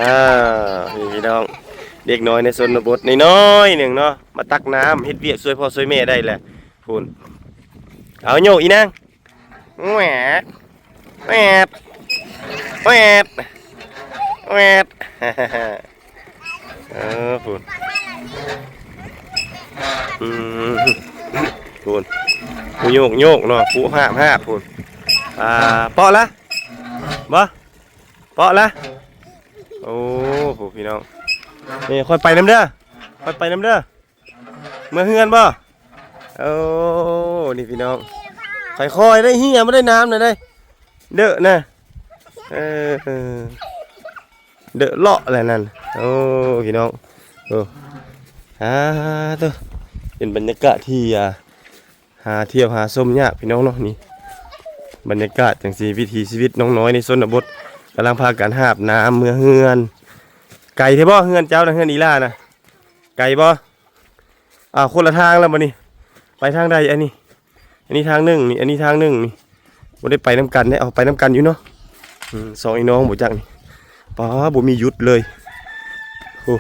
ອ່າ ນີ້ພີ່ນ້ອງ ເດັກນ້ອຍໃນຊົນນະບົດນ້ອຍໆໜຶ່ງເນາະ ມາຕັກນ້ຳ ເຮັດວຽກຊ່ວຍພໍ່ຊ່ວຍແມ່ໄດ້ແຫຼະ ພຸ້ນ ເອົາໂຍກອີນາງ ແຫວດ ແຫວດ ແຫວດ ແຫວດ ເອີ ພຸ້ນ ອືມ ພຸ້ນ ຜູ້ໂຍກໂຍກເນາະ ຜູ້ຫາບຫາບ ພຸ້ນ ອ່າ ເປາະລະ ບໍ່ ເປາະລະ ໂອ້ ຜູ້ພີ່ນ້ອງ ນີ້ ຂ້ອຍໄປນຳເດີ ຂ້ອຍໄປນຳເດີ ເມືອເຮືອນບໍ່? ໂອ້ ນີ້ພີ່ນ້ອງ ຄ່ອຍໆໄດ້ ເຮຍມາໄດ້ນ້ຳນະໄດ້ ເດີນະ ເອີ ເດີເລາະແຫຼະນັ້ນ ໂອ້ ພີ່ນ້ອງ ໂອ້ ອາໂຕ ເປັນບັນຍາກາດທີ່ ອ່າ ຫາທ່ຽວຫາຊົມຍາກພີ່ນ້ອງເນາະ ນີ້ ບັນຍາກາດຈັ່ງຊີ້ ວິຖີຊີວິດນ້ອງນ້ອຍໃນຊົນນະບົດ ກຳລັງພາກັນຫາບນ້ຳເມືອເຮືອນ ໄກແທ້ບໍ່ ເຮືອນເຈົ້ານະ ເຮືອນອີ່ຫຼ້ານະ ໄກບໍ່? ອ້າວ ຄົນລະທາງແລ້ວບັດນີ້ ໄປທາງໃດອັນນີ້? ອັນນີ້ທາງໜຶ່ງນີ້ ອັນນີ້ທາງໜຶ່ງນີ້ ບໍ່ໄດ້ໄປນຳກັນເດ້ ເອົາ ໄປນຳກັນຢູ່ເນາະ ອືມ ສອງອີ່ນ້ອງບໍ່ຈັກນີ້ ປາ ບໍ່ມີຢຸດເລີຍ ໂອ້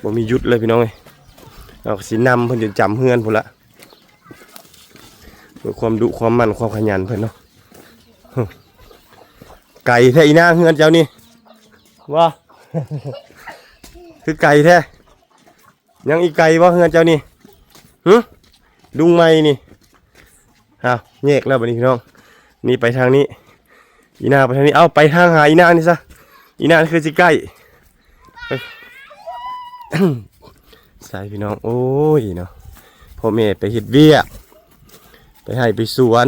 ບໍ່ມີຢຸດເລີຍພີ່ນ້ອງເອີຍ ເຮົາກໍຊິນຳເພິ່ນຈົນຈຳເຮືອນພຸ້ນລະ ດ້ວຍຄວາມດຸຄວາມໝັ່ນຄວາມຂະຫຍັນເພິ່ນເນາະ ໄກແທ້ອີນາງ ເຮືອນເຈົ້ານີ້ ວ່າ ຄືໄກແທ້ ຍັງອີກໄກບໍ່ເຮືອນເຈົ້ານີ້ ຫຶ ດຸງໃໝ່ນີ້ ອ້າວ ແຍກແລ້ວບັດນີ້ພີ່ນ້ອງ ນີ້ໄປທາງນີ້ ອີນາໄປທາງນີ້ ເອົ້າ ໄປທາງຫາອີນານີ້ຊະ ອີນາຄືຊິໃກ້ ໃສ່ພີ່ນ້ອງ ໂອ້ຍເນາະ ພໍ່ແມ່ໄປເຮັດວຽກ ໄປໄຮ່ໄປສວນ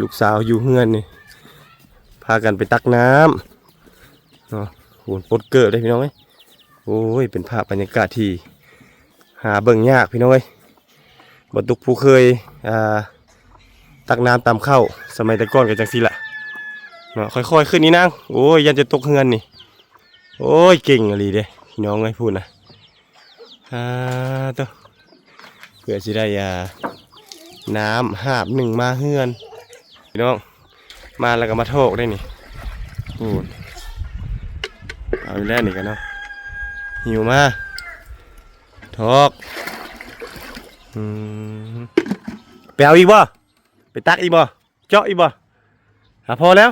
ລູກສາວຢູ່ເຮືອນນີ້ ພາກັນໄປຕັກນ້ຳ ເນາະ ໂຫ ປົດເກີບເດ້ພີ່ນ້ອງເອີຍ ໂອ້ຍ ເປັນພາບບັນຍາກາດທີ່ຫາເບິ່ງຍາກພີ່ນ້ອງເອີຍ ບໍ່ຕຸກຜູ້ເຄີຍ ອ່າ ຕັກນ້ຳຕຳເຂົ້າ ສະໄໝແຕ່ກ່ອນກໍຈັ່ງຊີ້ລະ ເນາະ ຄ່ອຍໆຂຶ້ນນີ້ນາງ ໂອ້ຍ ຢ້ານຈະຕົກເຮືອນນີ້ ໂອ້ຍ ເກັ່ງອີ່ຫຼີເດ້ພີ່ນ້ອງເອີຍ ພຸ້ນນະ ອາໂຕ ເພື່ອຊິໄດ້ ອ່າ ນ້ຳຫາບໜຶ່ງມາເຮືອນ ພີ່ນ້ອງ ມາແລ້ວກໍມາຖອກໄດ້ນີ້ ໂອ້ ເອົາອີກແລ້ວນີ້ກໍເນາະ ຫິວມາ ຖອກ ອືມ ໄປເອົາອີກບໍ່? ໄປຕັກອີກບໍ່? ເຈາະອີກບໍ່? ຫາພໍແລ້ວ